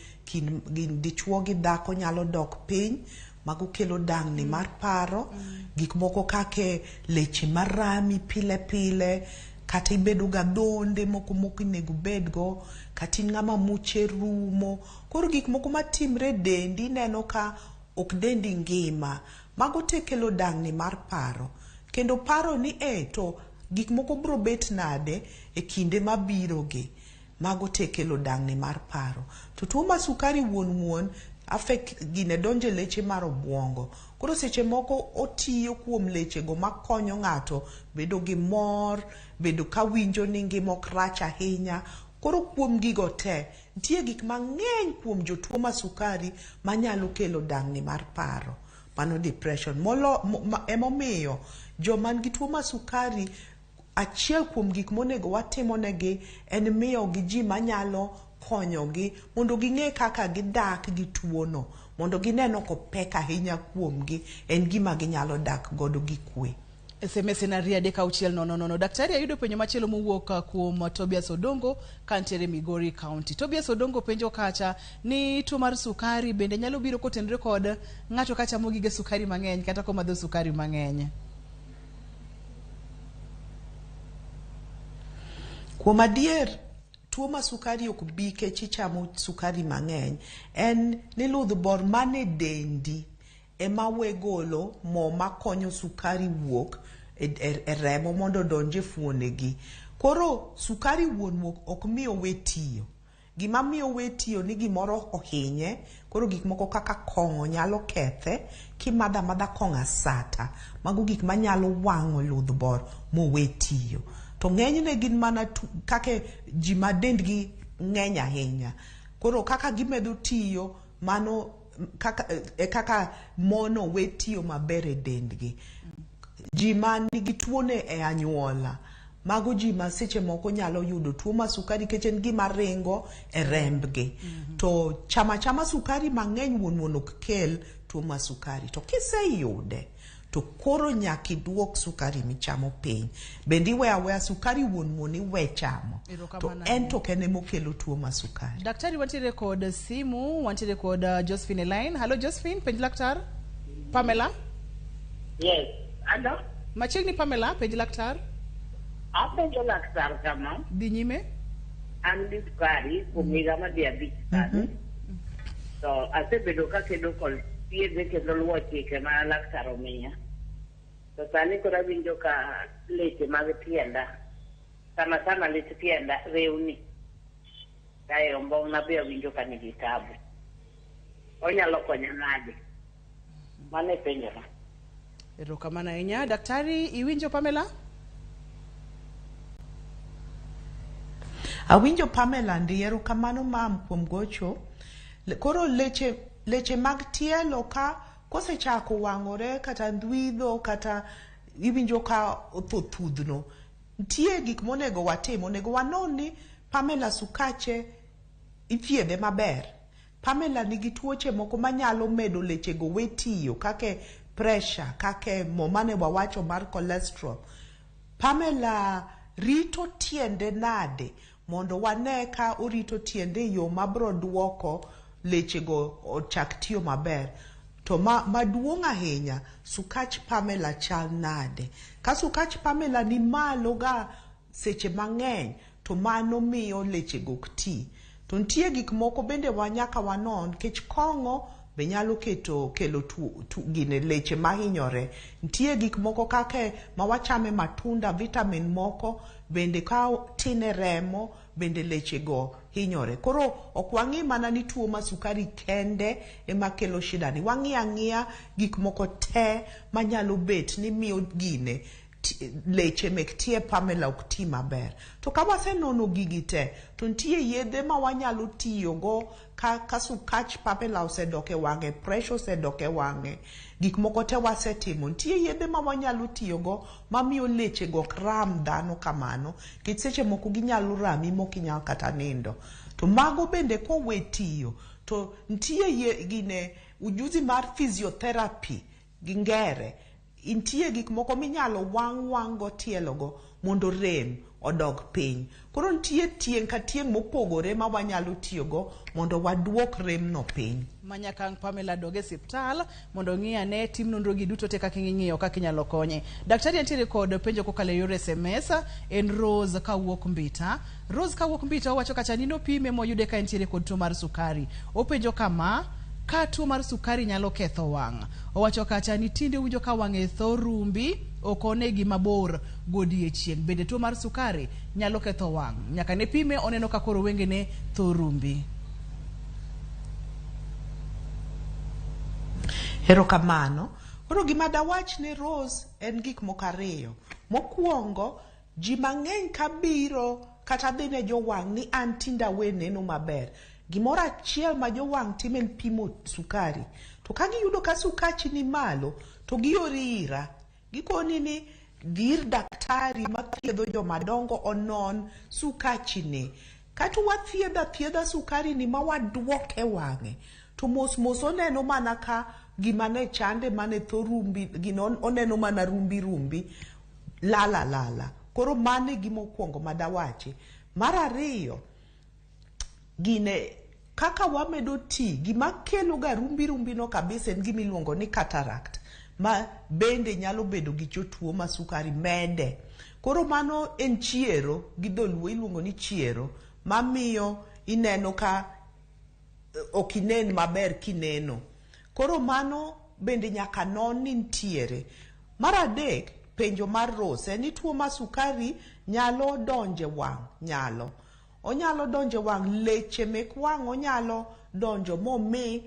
dichuo gi dhako nyalo dok piny, mago kelo dangni mar paro. Gik moko kaka leche marami pile pile, kata ibedo ga dhonde moko mok onego bedgo, kata in ng'ama muche rumo. Koro gik moko matimre e dendi ineno ka ok dendi ngima, mago te kelo dangni mar paro. Kendo paro ni to gik moko biro bet nade e kinde mabiro gi, mago te kelo dangni mar paro. To tuo mar sukari wuon wuon affect gine donjo e leche mar obuongo. Koro seche moko otiyo kuom lechego makonyo ng'ato bedo gi mor, bedo ka winjo ni ngima ok rach ahinya. Koro kuom gigo te, nitie gik mang'eny kuom jotuo mar sukari manyalo kelo dangni mar paro, mano depression. Emomiyo joma nigi tuo mar sukari, achiel kuom gik monego watimonegi en miyogi ji manyalo konyogi mondo ging'e kaka gidak gi tuono, mondo gine ni ok opek ahinya kuomgi, en gima ginyalo dak godo gi kwe. SMS en 23600. Daktari, ayudo penjo machielo mowuok kuom Tobias Odongo kantiere Migori County. Tobias Odongo penjo kacha ni tuo mar sukari bende nyalo biro kotenore kod ng'ato ka chamo gige sukari mang'eny kata komadho sukari mang'eny. Kuom adier, tuo ma sukari ok bi kech ichamo sukari mang'eny. En ni ludh bor mane dendi ema we golo mo makonyo sukari wuok e remo mondo odonj e fuonegi. Koro sukari wuon wuok ok mi owe tiyo. Gima miyo owe tiyo ni gimoro ohinye, koro gik moko kaka kong'o nyalo kethe, kimadho amadha kong'o asata, mago gik manyalo wang'o ludh bor mowe tiyo. To ng'enyne gin mana kaka ji ma dendgi ng'eny ahinya. Koro kaka gimedo tiyo, mano kaka, kaka mono we tiyo maber e dendgi. Ji ma nigi tuone e anyuola, mago ji ma seche moko nyalo yudo tuo mar sukari nikech en gima ringo e rembgi. To chama chama sukari mang'eny wuon wuon ok kel tuo mar sukari. To kiseyude, to koro nyaka iduok sukari michamo piny. Bende iwe aweya sukari wuon wuon iwe chamo. To en to ok en emokelo tuo mar sukari. Daktari, wantiere kod simu, wantiere kod Josephine e line. Hello Josephine, penj laktar. Pamela? Yes. Hello? Machiegni Pamela, penj laktar. Apenjo laktar kama. Dhi nyime. An gi sukari kuom higa madhi 5 sani. To asebedo kakedo kod thiedhe kendo luwo chike ma laktar omiya. To sani koro awinjo ka leche mag tienda, sana sana lech tienda rewni. Kae ombong'na be awinjo ka nigi tabu. Onyalo konya nade? Mano e penjona. Erokamano ahinya. Daktari, iwinjo Pamela? Awinjo Pamela ndi, erokamano mam kuom gocho. Koro leche mag tielo ka kosechako wang'ore kata ndhwidho kata iwinjo ka otho thudhno, nitie gik monego watim. Onego wanon ni Pamela sukache ithiedhe maber. Pamela nigi tuoche moko manyalo medo lechego we tiyo, kaka pressure, kaka mo mane wawacho mar cholesterol. Pamela rito tiende nade mondo wane ka orito tiende e yo mabro duoko lechego ochak tiyo maber. To maduong' ahinya, sukach Pamela chal nade? Ka sukach Pamela ni malo ga seche mang'eny, to mano miyo lechego ok ti. To nitie gik moko bende nyaka wanon, nikech kong'o be nyalo kelo gine leche mahinyore. Nitie gik moko kaka ma wachame matunda, vitamin moko bende ka tin e remo bende lechego hinyore. Koro ok wang'i mana ni tuo mar sukari kende ema kelo shida ni. Wang'i ang'iya gik moko te manyalo bet ni miyo gine leche mek tie Pamela ok ti maber. To ka wasenono gigi te, to nitie yedhe ma wanyalo tiyogo ka sukach Pamela osedok e wang'e, pressure osedok e wang'e, gik moko te wasetimo. Nitie yedhe ma wanyalo tiyogo mamiyo lechego ok ram dhano kamano, nikech seche moko ginyalo rami mok inyal kata nindo. To mago bende kowe tiyo, to nitie gine ujuzi mar physiotherapy gi ngere. Nitie gik moko minyalo wang' go tielogo mondo rem odog piny. Koro nitie tieng' ka tieng' mopogore ma wanyalo tiyogo mondo waduok remno piny. Manyaka ang' Pamela dog e osiptal mondo ong'i ane tim nonro gi duto te kaka ing'iyo kaka inyalo konye. Daktari nitiere kod penjo kokalo e yor SMS, en Rose kawuok Mbita. Rose kawuok Mbita owacho kacha ni nopime moyude ka entiere kod tuo mar sukari. Openjo kama, ka tuo mar sukari nyalo ketho wang'. Owacho kacha ni tinde owinjo ka wang'e tho rumbi, ok one gima bor godiechieng'. Bende tuo mar sukari nyalo ketho wang'. Nyaka ne pime oneno ka koro wengene tho rumbi. Erokamano. Koro gima dawach ne Rose en gik moko ariyo. Mokwongo, ji mang'eny kabiro kata dhi ne jowang' ni an tinde awe neno maber. Gimoro achiel ma jowang' timo en pimo sukari. To ka giyudo ka sukachi ni malo, to giori ira. Gikoni ni dhi ir daktari mathiedho jomadongo onon sukachi ni. Kata wathiedho athiedha sukari ni ma waduoke wang'e, to mos mos oneno mana ka gima ne chande mane tho rumbi gino oneno mana rumbi rumbi lala lala. Koro mano e gima okwongo madawachi. Mar ariyo, gine kaka wamedo ti, gima kelo ga rumbi rumbi no kabisa en gima iluongo ni cataract, ma bende nyalo bedo gi jotuo ma sukari mede. Koro mano en chiero, gi dholuo iluongo ni chiero, mamiyo ineno ka ok inen maber kineno. Koro mano bende nyaka non ni nitiere. Mar adek, penjo mar Rose en ni tuo mar sukari nyalo donje wang', nyalo. Onyalo donjo e wang', leche mek wang' onyalo donjo momi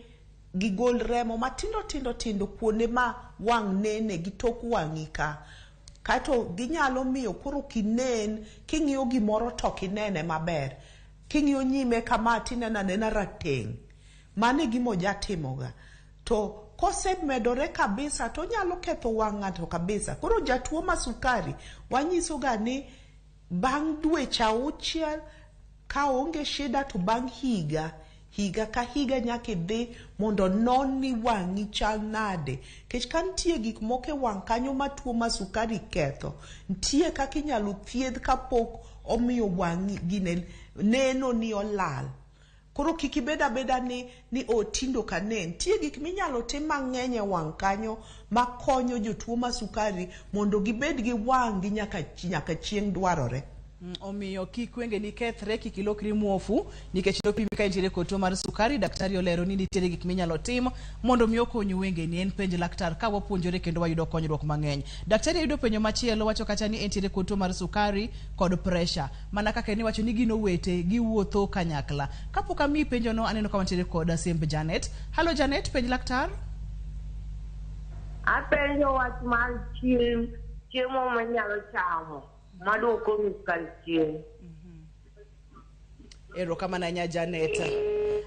gigol remo matindo tindo tindo kuonde ma wang' nene gi tok wang'i ka. Kaeto ginyalo miyo koro ok inen, king'iyo gimoro to ok inene maber. King'iyo nyime kama tineno anena rateng'. Mano e gima ojatimoga. To kosemedore kabisa to onyalo ketho wang' ng'ato kabisa. Koro jatuo ma sukari wanyisoga ni bang' dweche auchiel ka onge shida to bang' higa, higa ka higa nyaka idhi mondo non ni wang'i chal nade. Nikech ka nitie gik moko e wang' kanyo ma tuo ma sukari ketho, nitie kaka inyalo thiedh kapok omiyo wang'i gine neno ni olal. Koro kik ibed abeda ni ni o tinde ok anen. Nitie gik minyalo tim mang'eny e wang' kanyo makonyo jotuo ma sukari mondo gibed gi wang' gi nyaka nyaka chieng' dwarore. Omiyo kik wengeni kethre, kik ilokri muofu nikech nopimi ka intiere kod tuo mar sukari. Daktari olero ni nitiere gik minyalo tim mondo mi okony wengeni. En penj laktar ka wapuonjore kendo wayudo konyruok mang'eny. Daktari ayudo penjo machielo wacho kacha ni entiere kod tuo mar sukari kod pressure. Mana kaka en iwacho ni gin owete, giwuotho kanyakla. Kapok amiyi penjono aneno ka wantiere kod Semb Janet. Halo Janet, penj laktar. Apenjo wach mar chiemo minyalo chamo maduoko sukari chien. Erokamano ahinya Janet.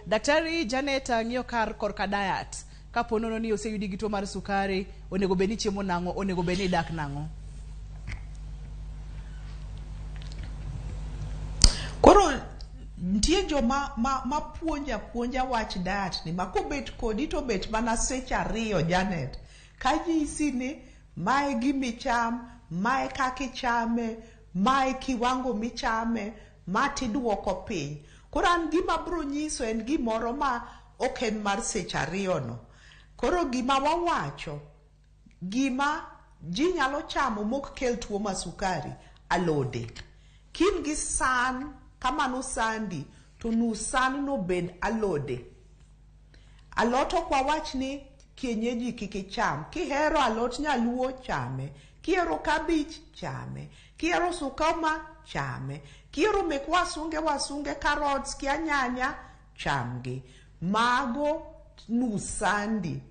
Daktari Janet ng'iyo kar korka diet. Kapo nono ni oseyudi gi tuo mar sukari, onego bed ni chiemo nang'o, onego bed ni idak nang'o? Koro nitie joma ma puonjo apuonja wach diet ni ma kobet kodi to obet mana seche ariyo Janet. Ka nyisi ni mae gimicham, mae kaka ichame, mae kiwango michame, ma tiduoko piny. Koro an gima abiro nyiso en gimoro ma ok en mar seche ariyo no. Koro gima wawacho, gima ji nyalo chamo mok kel tuo mar sukari, alode. Kin gi san, kamano sandi, to nus san no bed alode. Alot ok wawach ni kienyeji kik icham. Kihero alot nyaluo chame. Kihero kabich chame. Kihero sukuma chame. Kihero mek wasunge wasunge carrots kia nyanya chamgi. Mago nus sandi.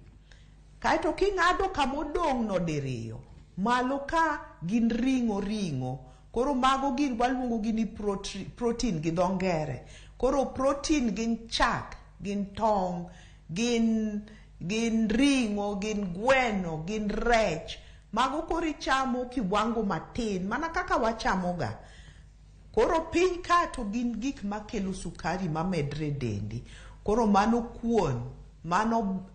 Kaeto king'ado kamodong' no diriyo, malo ka gin ring'o ring'o. Koro mago gin waluongo gi ni protein gi dho ngere. Koro protein gin chak, gin tong', gin ring'o, gin gweno, gin rech. Mago koro ichamo kiwango matin, mana kaka wachamoga. Koro piny ka to gin gik makelo sukari mamedre e dendi. Koro mano kuon, mano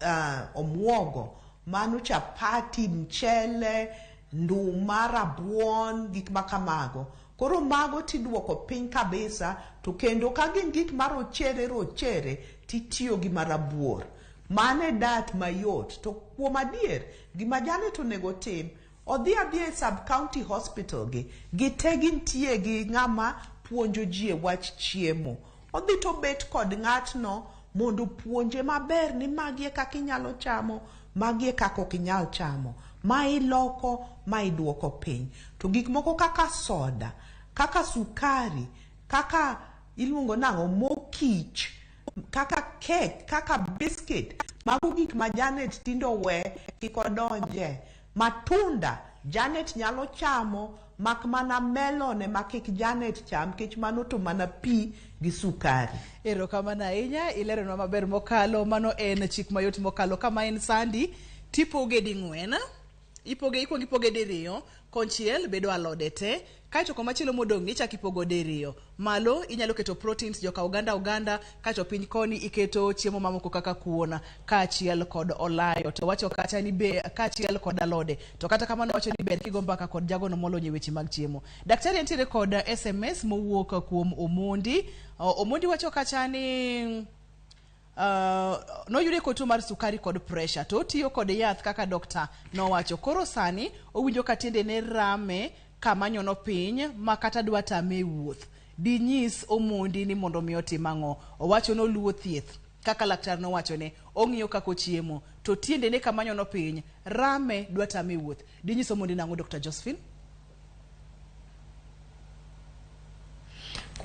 omuogo, mano chapati, mchele, nduma, rabuon, gik makamago. Koro mago tiduoko piny kabisa, to kendo ka gin gik marochere rochere, titiyo gi marabuor. Mano e diet mayot. To kuom adier, gima Janet onego tim, odhi adhiya e sub county hospital gi, gite gintie gi ng'ama puonjo ji e wach chiemo. Odhi to bet kod ng'atno mondo opuonje maber ni magi e kaka inyalo chamo, magi e kaka ok inyal chamo. Ma iloko, ma iduoko piny. To gik moko kaka soda, kaka sukari, kaka iluongo nang'o, mo kich, kaka cake, kaka biscuit, mago gik ma Janet tinde owe kik odonje. Matunda Janet nyalo chamo, mak mana melon ema kik Janet cham, nikech mano to mana pi gi sukari. Erokamano ahinya, ileronwa maber mokalo. Mano en chik mayot mokalo. Kama en sandi, tipoge ding'wen. Ipoge, ikuongo ipoge diriyo, konchiel bedo alode te, Kaeto komachielo modong' ni ichako ipogo diriyo. Malo inyalo keto proteins joka oganda oganda, kaeto piny koni iketo chiemo mamoko kaka kuon kaachiel kod olayo. To wacho kacha ni be kaachiel kod alode. To kata kamano wacho ni ber kigo mbaka kod jagono molony e weche mag chiemo. Daktari entiere kod SMS mowuok kuom Omondi. Omondi wacho kacha ni noyude kod tuo mar sukari kod pressure to otiyo kod yath kaka dokta nowacho. Koro sani owinjo ka tiendene rame kama nyono piny ma kata dwa tame e wuoth. Dinyis Omondi ni mondo mi otim ang'o? Owacho ni oluwo thieth kaka laktar nowachone, ong'iyo kaka ochiemo to tiendene kama nyono piny rame dwa tame e wuoth. Dinyis Omondi nang'o Dr. Josephine?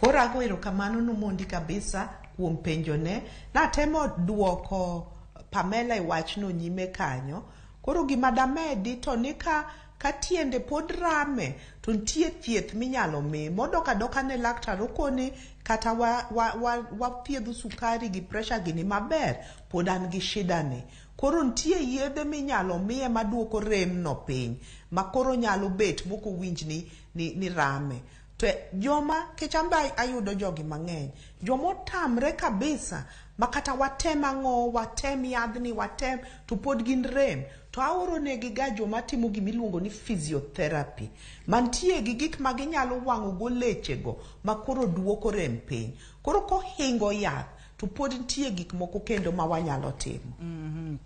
Koro ago erokamano nomondi kabisa kuom penjone. Natemo duoko Pamela e wachno nyime kanyo. Koro gima damedi to ni ka ka tiende pod rame to nitie thieth minyalo mi modok adoka ne laktar okoni kata wa, wa, wa, wathiedho sukari gi pressure gini maber pod an gi shida ni. Koro nitie yedhe minyalo miye maduoko rem no piny ma koro nyalo bet mok owinj ni, ni, ni rame. To joma kech an be ayudo jogi mang'eny, joma otamre kabisa ma kata watem ang'o, watem yadhni, watem to pod gin rem, to aoro negi ga joma timo gima iluongo ni physiotherapy mantie gi gik ma ginyalo wang'o go leche go ma koro duoko rem piny. Koro kohingo yath to pod nitie gik moko kendo ma wanyalo timo.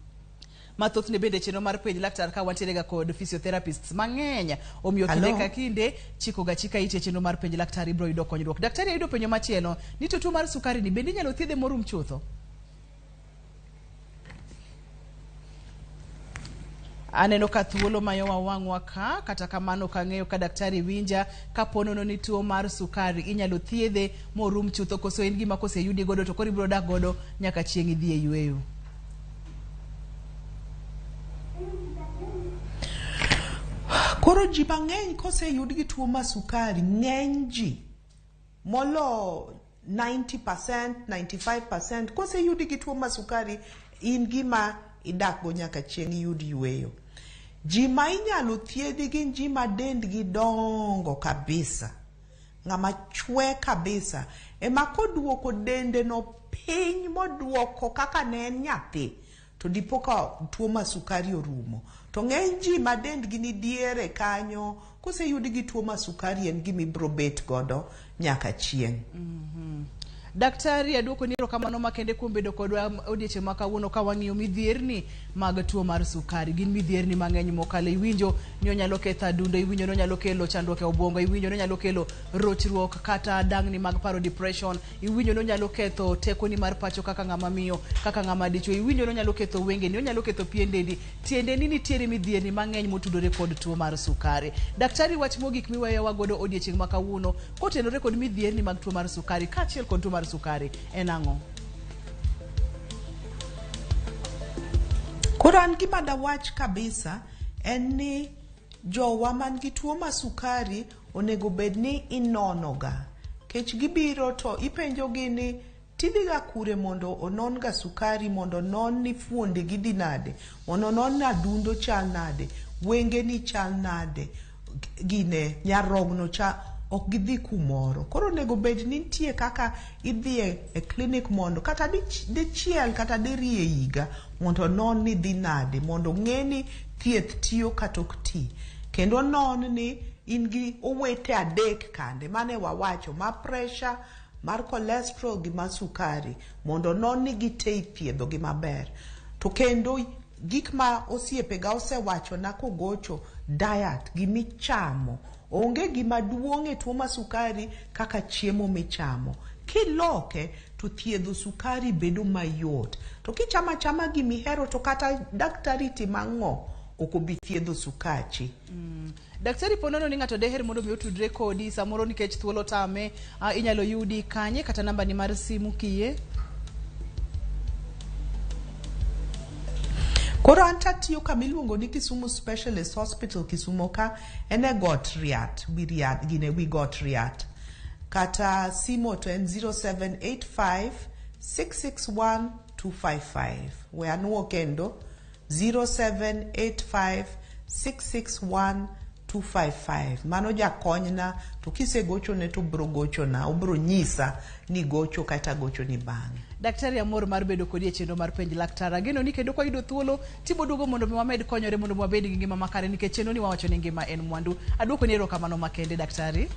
Ma thothne bende chenro mar penj laktar ka wantiere ga kod physiotherapists mang'eny omiyo kinde Hello? ka kinde chiko ga chika iti e chenro mar penj laktar ibiro yudo konyruok. Daktari ayudo penjo machielo ni to tuo mar sukari ni bende inyalo thiedhe morum chutho? Aneno ka thuolo mayowa wang'wa ka, kata kamano ok ang'eyo ka daktari winja kapo nono ni tuo mar sukari inyalo thiedhe morum chutho koso en gima koseyudi godo to koro ibiro dak godo nyaka chieng' idhi e yueyo. Koro ji mang'eny koseyud gi tuo mar sukari, ng'eny ji molo 90%, 95% koseyudi gi tuo mar sukari in gima idak go nyaka chieng' iyud yueyo. Ji ma inyalo thiedhi gin ji ma dendgi dongo kabisa. Ng'ama chwe kabisa ema koduoko dende no piny moduoko kaka ne en nyathi to dipo ka tuo mar sukari orumo. To ng'eny ji ma dendgi ni diere kanyo koseyud gi tuo mar sukari en gima ibiro bet godo nyaka chieng'. Daktari aduoko ni erokamano makende kuom bedo kodwa odiechieng' ma kawuono ka wang'iyo midhierni mag tuo mar sukari. Gin midhierni mang'eny mokalo. Iwinjo ni onyalo ketho adundo, iwinjo ni onyalo kelo chandruok e obwongo, iwinjo ni onyalo kelo rochruok kata dangni mag paro depression, iwinjo ni onyalo ketho tekoni mar pacho kaka ng'ama miyo, kaka ng'ama dichuo, iwinjo ni onyalo ketho wengeni, onyalo ketho pien dendi. Tiende ni nitiere midhierni mang'eny motudore kod tuo mar sukari. Daktari, wach mogik miweyowa godo odiechieng' ma kawuono kotenore kod midhierni mag tuo mar sukari kaachiel kod tuo mar sukari en ang'o? Koro an gima dawach kabisa en ni jowa man gi tuo mar sukari onego bed ni inono ga. Kech gibiro to ipenjo gi ni tidhiga kure mondo onon ga sukari, mondo onon ni fuonde gi dhi nade, mondo onon ni adundo chal nade, wengeni chal nade, gine nyarogno cha ok gidhi kumoro. Koro onego bed ni nitie kaka idhi e clinic mondo kata dichiel kata diriyo e higa mondo onon ni dhi nade, mondo ong'e ni thieth tiyo kata ok ti. Kendo onon ni in gi owete adek kande, mane wawacho, ma pressure, mar cholesterol gi mar sukari, mondo onon ni gite ithiedho gi maber. To kendo gik ma osiepega osewachona kogocho, diet, gimichamo, onge gima duong' e tuo mar sukari kaka chiemo michamo. Kiloke to thiedho sukari bedo mayot. To kichamo achama gimihero to kata daktari tim ang'o, ok obi thiedho sukachi. Daktari, po nono ni ng'ato deher mondo mi otudre kodi samoro nikech thuolo tame, inyalo yudi kanye kata namba ni mar simu kiyie? Koro an tatiyo kama iluongo ni Kisumu Specialist Hospital Kisumo ka, en e got Riat, wi Riat, gine wi got Riat. Kata simo to en 0785 661 255. We anuo kendo 0785 661 255. Mano jakonyna to kisegochone to obro gochona, obro nyisa ni gocho kata gochoni bang'e. Daktari, amor mar bedo kodi e chenro mar Penj Laktar. Ageno ni kendo kwayudo thuolo tiboduogo mondo mi wamed konyore mondo mi wabed gi ngima makare nikech chenro ni wawacho ni ngima en mwandu. Aduoko ni erokamano makende, daktari.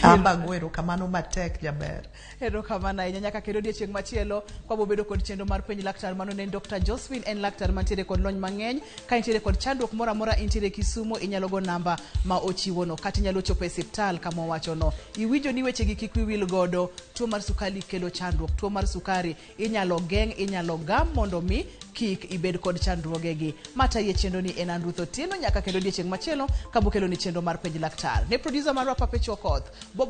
Amba go erokamano matek, jaber. Erokamano ahinya. Nyaka kendo odiechieng' machielo kwabo bedo kod chenro mar Penj Laktar. Mano ne en Dr. Josephine, en laktar mantiere kod lony mang'eny. Ka intiere kod chandruok moro amora, intiere Kisumo, inyalo go namba ma ochiwono kata inyalo chopo e siptal kama owachono. Iwinjo ni wechegi kik wiwil godo. Tuo mar sukari kelo chandruok. Tuo mar sukari inyalo geng', inyalo gam mondo mi kik ibed kod chandruogegi. Matayi e chenro ni en an Ruth Otieno. Nyaka kendo odiechieng' machielo kabokelo ni chenro mar Penj Laktar. Ne producer marwa Papecho Okoth. Bob.